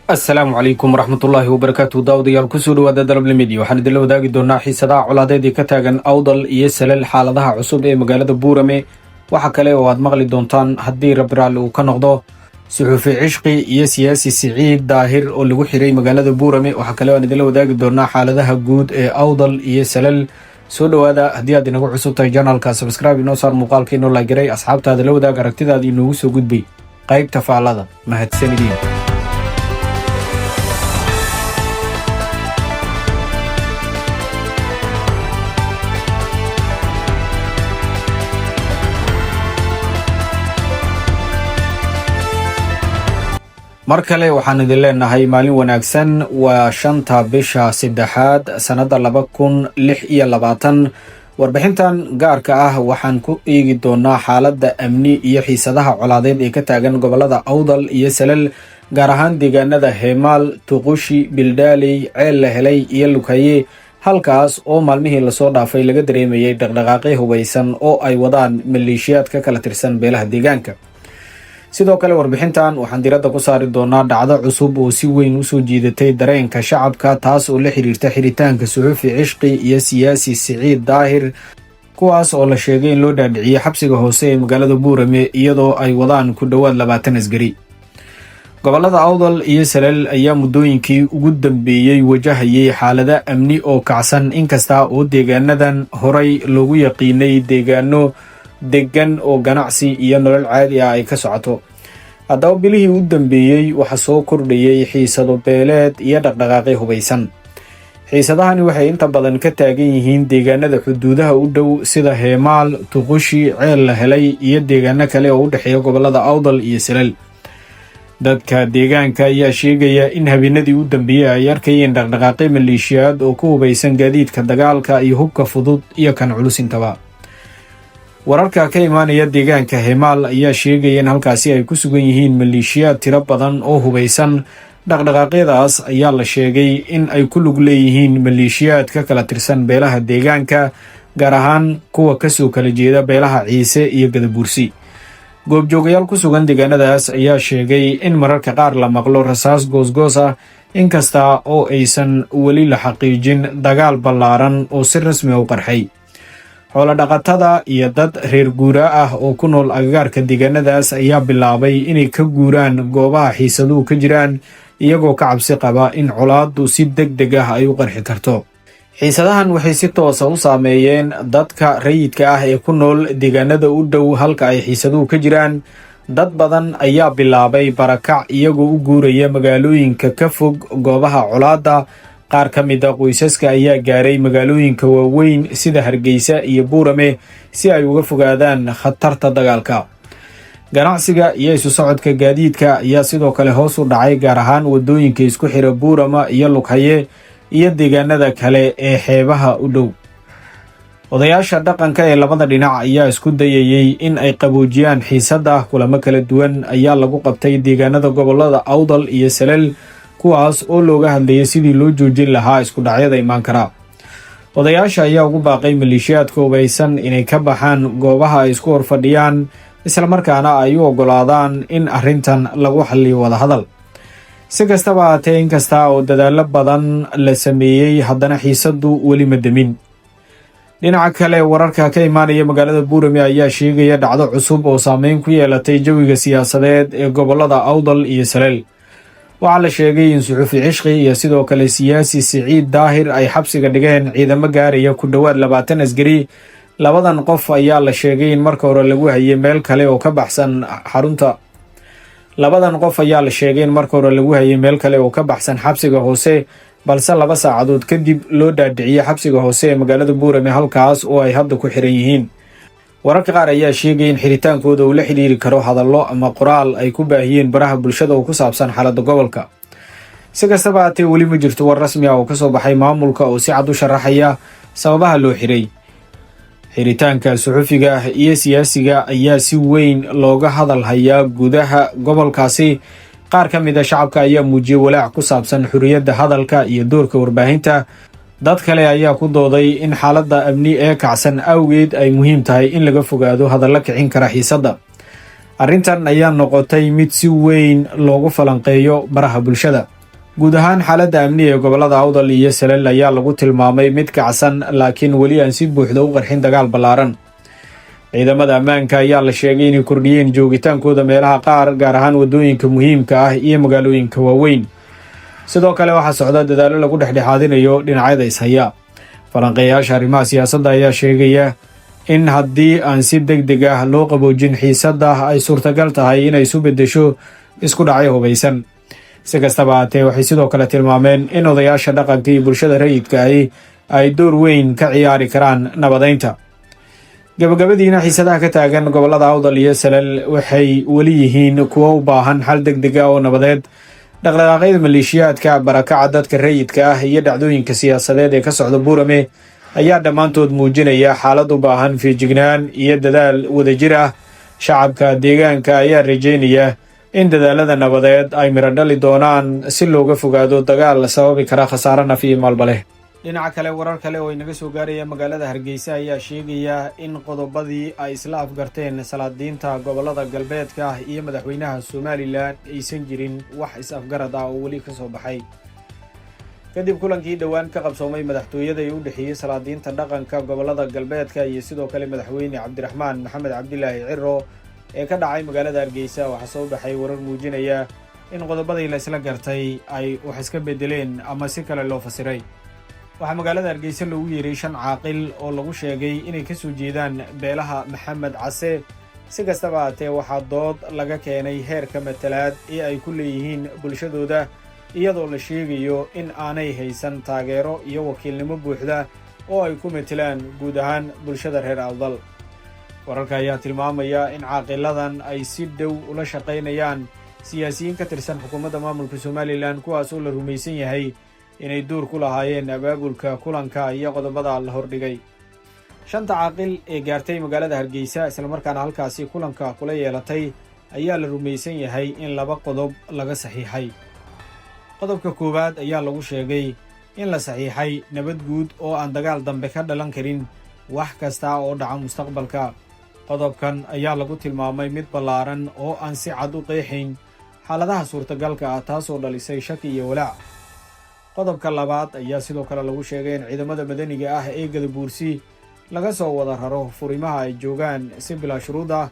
Asalaamu calaykum waraxmatullaahi wabarakaatu. Daawadayaal, kusoo dhawaada Dalable Media. Waxaan idinla wadaagi doonaa xiisadaha colaadeed ee ka taagan Awdal iyo Salal, xaaladaha cusub ee magaalada Buurame. Waxa kale oo aad maqli doontaan, haddii Rabbi raalli uu ka noqdo, suxufi Cishqi iyo siyaasi Siciid Daahir oo lagu xiray magaalada Buurame. Waxaa kale oo aan idinla wadaagi doonaa xaaladaha guud ee Awdal iyo Salal. Soo dhowaada. Haddii aad inagu cusub tahay channelka, subscribe inoo saar, muuqaalka inoo like garay, asxaabtaada la wadaag, aragtidaada inoogu soo gudbay qaybta faallada. Mahadsanidin. Mar kale waxaan idin leenahay maalin wanaagsan. Waa 5-ta bisha saddexaad, sannadda 2026. Warbixintan gaarka ah waxaan ku eegi doonaa xaaladda amni iyo xiisadaha colaadeed ee ka taagan gobolada Awdal iyo Salal, gaar ahaan deegaanada Heemaal, Tuqushi, Bildaaley, Ceel la Helay iyo Lukaye, halkaas oo maalmihii lasoo dhaafay laga dareemayay dhaqdhaqaaqyo hubaysan oo ay wadaan maleeshiyaad ka kala tirsan beelaha deegaanka. Sidoo kale warbixintan waxaan diradda ku saari doonaa dhacdo cusub oo si weyn usoo jiidatay dareenka shacabka, taas oo la xiriirta xiritaanka suxufi Cishqi iyo siyaasi Siciid Daahir, kuwaas oo la sheegay in loo dhaadhiciyey xabsiga hoose ee magaalada Buurame, iyadoo ay wadaan ku dhowaad 20 askari. Gobolada Awdal iyo Salal ayaa muddooyinkii ugu dambeeyey wajahayay xaalado amni oo kacsan, inkasta oo deegaanadan horay loogu yaqiinay deegaano degan oo ganacsi iyo nolol caadi ah ay ka socoto. Haddaba bilihii u dambeeyey waxaa soo kordhayay xiisado beeleed iyo dhaqdhaqaaqyo hubaysan. Xiisadahani waxay inta badan ka taagan yihiin deegaanada xuduudaha u dhow, sida Heemaal, Tuqushi, Ceel la Helay iyo deegaano kale oo u dhexeeya gobolada Awdal iyo Salal. Dadka deegaanka ayaa sheegaya in habeenadii u dambeeyey ay arkayeen dhaqdhaqaaqyo maleeshiyaad oo ku hubaysan gaadiidka dagaalka iyo hubka fudud iyo kan culus intaba. Wararka ka imaanaya deegaanka Hemaal ayaa sheegaya in halkaasi ay ku sugan yihiin maleeshiyaad tiro badan oo hubaysan. Dhaqdhaqaaqyadaas ayaa la sheegay in ay ku lug leeyihiin maleeshiyaad ka kala tirsan beelaha deegaanka, gaar ahaan kuwa kasoo kala jeeda beelaha Ciise iyo Gadabuursi. Goobjoogayaal ku sugan deegaanadaas ayaa sheegay in mararka qaar la maqlo rasaas goosgoos ah, inkasta oo aysan weli la xaqiijin dagaal ballaaran oo si rasmi a u qarxay. Xoolodhaqatada iyo dad reer guuraa ah oo ku nool agagaarka deegaanadaas ayaa bilaabay inay ka guuraan goobaha xiisaduhu ka jiraan, iyagoo ka cabsi qaba in colaaddu si deg deg ah ay u qarxi karto. Xiisadahan waxay si toosa u saameeyeen dadka rayidka ah ee ku nool deegaanada u dhow halka ay xiisaduhu ka jiraan. Dad badan ayaa bilaabay barakac, iyagoo u guuraya magaalooyinka ka fog goobaha colaadda. Qaar ka mid a qoysaska ayaa gaaray magaalooyinka waaweyn sida Hargeysa iyo Buurame si ay uga fogaadaan khatarta dagaalka. Ganacsiga iyo isu socodka gaadiidka ayaa sidoo kale hoos u dhacay, gaar ahaan waddooyinka isku xira Buurama iyo Lughaye iyo deegaanada kale ee xeebaha u dhow. Odayaasha dhaqanka ee labada dhinac ayaa isku dayayey in ay qaboojiyaan xiisadda. Kulamo kala duwan ayaa lagu qabtay deegaanada gobolada Awdal iyo Salal, kuwaas oo looga hadlayay sidii loo joojin lahaa isku dhacyada imaan kara. Odayaasha ayaa ugu baaqay maleeshiyaadka hubaysan inay ka baxaan goobaha ay isku horfadhiyaan, islamarkaana ay u oggolaadaan in arrintan lagu xalliyo wadahadal. Si kastaba haatee, inkasta oo dadaallo badan la sameeyey, haddana xiisaddu weli ma demin. Dhinaca kale, wararka ka imaanaya magaalada Buurame ayaa sheegaya dhacdo cusub oo saameyn ku yeelatay jawiga siyaasadeed ee gobolada Awdal iyo Salal. Waxaa la sheegay in suxufi Cishqi iyo sidoo kale siyaasi Siciid Daahir ay xabsiga dhigeen ciidamo gaaraya ku dhowaad 20 askari. Labadan qof ayaa la sheegay in marka hore lagu hayay meel kale oo ka baxsan xarunta. Labadan qof ayaa la sheegay in marka hore lagu hayay meel kale oo ka baxsan xabsiga hoose, balse 2 saacadood kadib loo dhaadhiciyey xabsiga hoose ee magaalada Buurame, halkaas oo ay hadda ku xiran yihiin. Wararka qaar ayaa sheegaya in xiritaankooda uu la xidhiiri karo hadallo ama qoraal ay ku baahiyeen baraha bulshada oo ku saabsan xaaladda gobolka. Si kastaba haatee, weli ma jirto war rasmi ah oo kasoo baxay maamulka oo si cad u sharaxaya sababaha loo xiray. Xiritaanka suxufiga iyo siyaasiga ayaa si weyn looga hadal hayaa gudaha gobolkaasi. Qaar ka mid a shacabka ayaa muujiyey walaac ku saabsan xuriyadda hadalka iyo doorka warbaahinta. Dad kale ayaa ku dooday in xaaladda amni ee kacsan awgeed ay muhiim tahay in laga fogaado hadallo kicin kara xiisadda. Arrintan ayaa noqotay mid si weyn loogu falanqeeyo baraha bulshada. Guud ahaan, xaaladda amni ee gobollada Awdal iyo Salal ayaa lagu tilmaamay mid kacsan, laakiin weli aan si buuxda u qarxin dagaal ballaaran. Ciidamada ammaanka ayaa la sheegay inay kordhiyeen joogitaankooda meelaha qaar, gaar ahaan waddooyinka muhiimka ah iyo magaalooyinka waaweyn. Sidoo kale, waxaa socda dadaallo lagu dhexdhexaadinayo dhinacyada ishaya. Falanqeeyaasha arrimaha siyaasadda ayaa sheegaya in haddii aan si deg deg ah loo qaboojin xiisadda, ay suurtagal tahay inay isu beddesho isku dhacyo hubaysan. Si kastaba haatee, waxay sidoo kale tilmaameen in odayaasha dhaqanka iyo bulshada rayidka ahi ay door weyn ka ciyaari karaan nabadeynta. Gabagabadiina, xiisadaha ka taagan gobollada Awdal iyo Salal waxay weli yihiin kuwo u baahan xal deg deg ah oo nabadeed. Dhaqdhaqaaqyada maleeshiyaadka, barakaca dadka rayidka ah iyo dhacdooyinka siyaasadeed ee ka socda Buurame ayaa dhammaantood muujinaya xaalad u baahan feejignaan iyo dadaal wadajir ah. Shacabka deegaanka ayaa rajeynaya in dadaalada nabadeed ay midho dhali doonaan, si looga fogaado dagaal sababi kara khasaare naf iyo maalba leh. Dhinaca kale, warar kale oo inaga soo gaaraya magaalada Hargeysa ayaa sheegaya in qodobadii ay isla afgarteen salaadiinta gobollada galbeedka iyo madaxweynaha Somaliland aysan jirin wax is-afgarad ah oo weli ka soo baxay, kadib kulankii dhowaan ka qabsoomay madaxtooyada ee u dhexeeyey salaadiinta dhaqanka gobollada galbeedka iyo sidoo kale madaxweyne Cabdiraxmaan Maxamed Cabdilaahi Ciro ee ka dhacay magaalada Hargeysa. Waxaa soo baxay warar muujinaya in qodobadii la isla gartay ay wax iska beddeleen ama si kale loo fasiray. Waxaa magaalada Hargeysa loogu yeeray shan caaqil oo lagu sheegay inay ka soo jeedaan beelaha Maxamed Case. Si kastaba haatee, waxaa dood laga keenay heerka matalaad ee ay ku leeyihiin bulshadooda, iyadoo la sheegayo in aanay haysan taageero iyo wakiilnimo buuxda oo ay ku matelaan guud ahaan bulshada reer Awdal. Wararka ayaa tilmaamaya in caaqiladan ay si dhow ula shaqaynayaan siyaasiyiin ka tirsan xukuumadda maamulka Somaliland, kuwaas oo la rumaysan yahay inay door ku lahaayeen abaabulka kulanka iyo qodobada la hordhigay. Shanta caaqil ee gaartay magaalada Hargeysa, islamarkaana halkaasi kulanka kula yeelatay, ayaa la rumaysan yahay in laba qodob laga saxiixay. Qodobka koowaad ayaa lagu sheegay in la saxiixay nabad guud oo aan dagaal dambe ka dhalan karin wax kasta oo dhaca mustaqbalka. Qodobkan ayaa lagu tilmaamay mid ballaaran oo aan si cad u qeexayn xaaladaha suurtagalka ah, taasoo dhalisay shaki iyo walaac. Qodobka labaad ayaa sidoo kale lagu sheegay in ciidamada madaniga ah ee Gadabuursi laga soo wada raro furimaha ay joogaan si bilaa shuruud ah.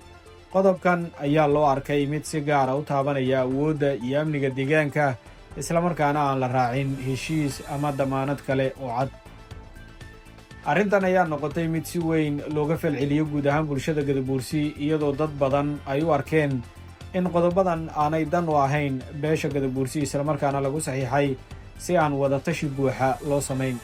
Qodobkan ayaa loo arkay mid si gaara u taabanaya awoodda iyo amniga deegaanka, islamarkaana aan la raacin heshiis ama damaanad kale oo cad. Arrintan ayaa noqotay mid si weyn looga falceliyo guud ahaan bulshada Gadabuursi, iyadoo dad badan ay u arkeen in qodobadan aanay dan u ahayn beesha Gadabuursi, islamarkaana lagu saxiixay si aan wadatashi buuxa loo samayn.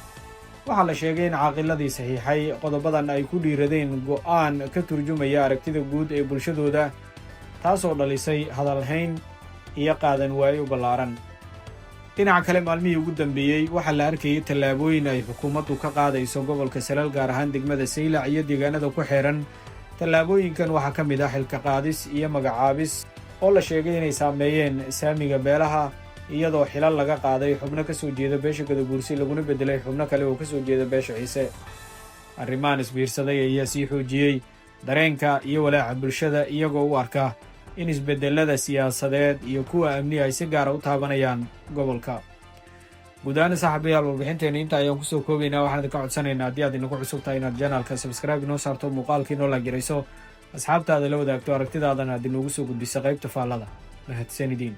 Waxaa la sheegay in caaqiladii saxiixay qodobadan ay ku dhiiradeen go'aan ka turjumaya aragtida guud ee bulshadooda, taasoo dhalisay hadalhayn iyo qaadan waayo ballaaran. Dhinaca kale, maalmihii ugu dambeeyey waxaa la arkayay tallaabooyin ay xukuumaddu ka qaadayso gobolka Salal, gaar ahaan degmada Saylac iyo deegaanada ku xeeran. Tallaabooyinkan waxaa ka mid ah xilka qaadis iyo magacaabis oo la sheegay inay saameeyeen saamiga beelaha, iyadoo xilal laga qaaday xubno ka soo jeeda beesha Gadabuursi, laguna beddelay xubno kale oo ka soo jeeda beesha Ciise. Arrimahan isbiirsaday ayaa sii xoojiyey dareenka iyo walaaca bulshada, iyagoo u arka in isbeddelada siyaasadeed iyo kuwa amni ay si gaara u taabanayaan gobolka. Guud ahaan, saaxiibayaal, warbixinteena inta ayaan kusoo koobaynaa. Waxaan idinka codsanaynaa, haddii aad inagu cusub tahay, inaad channelka subscribe inoo saarto, muuqaalkii inoo like garayso, asxaabtaada la wadaagto, aragtidaadana aad inoogu soo gudbisa qaybta faallada. Mahadsanidin.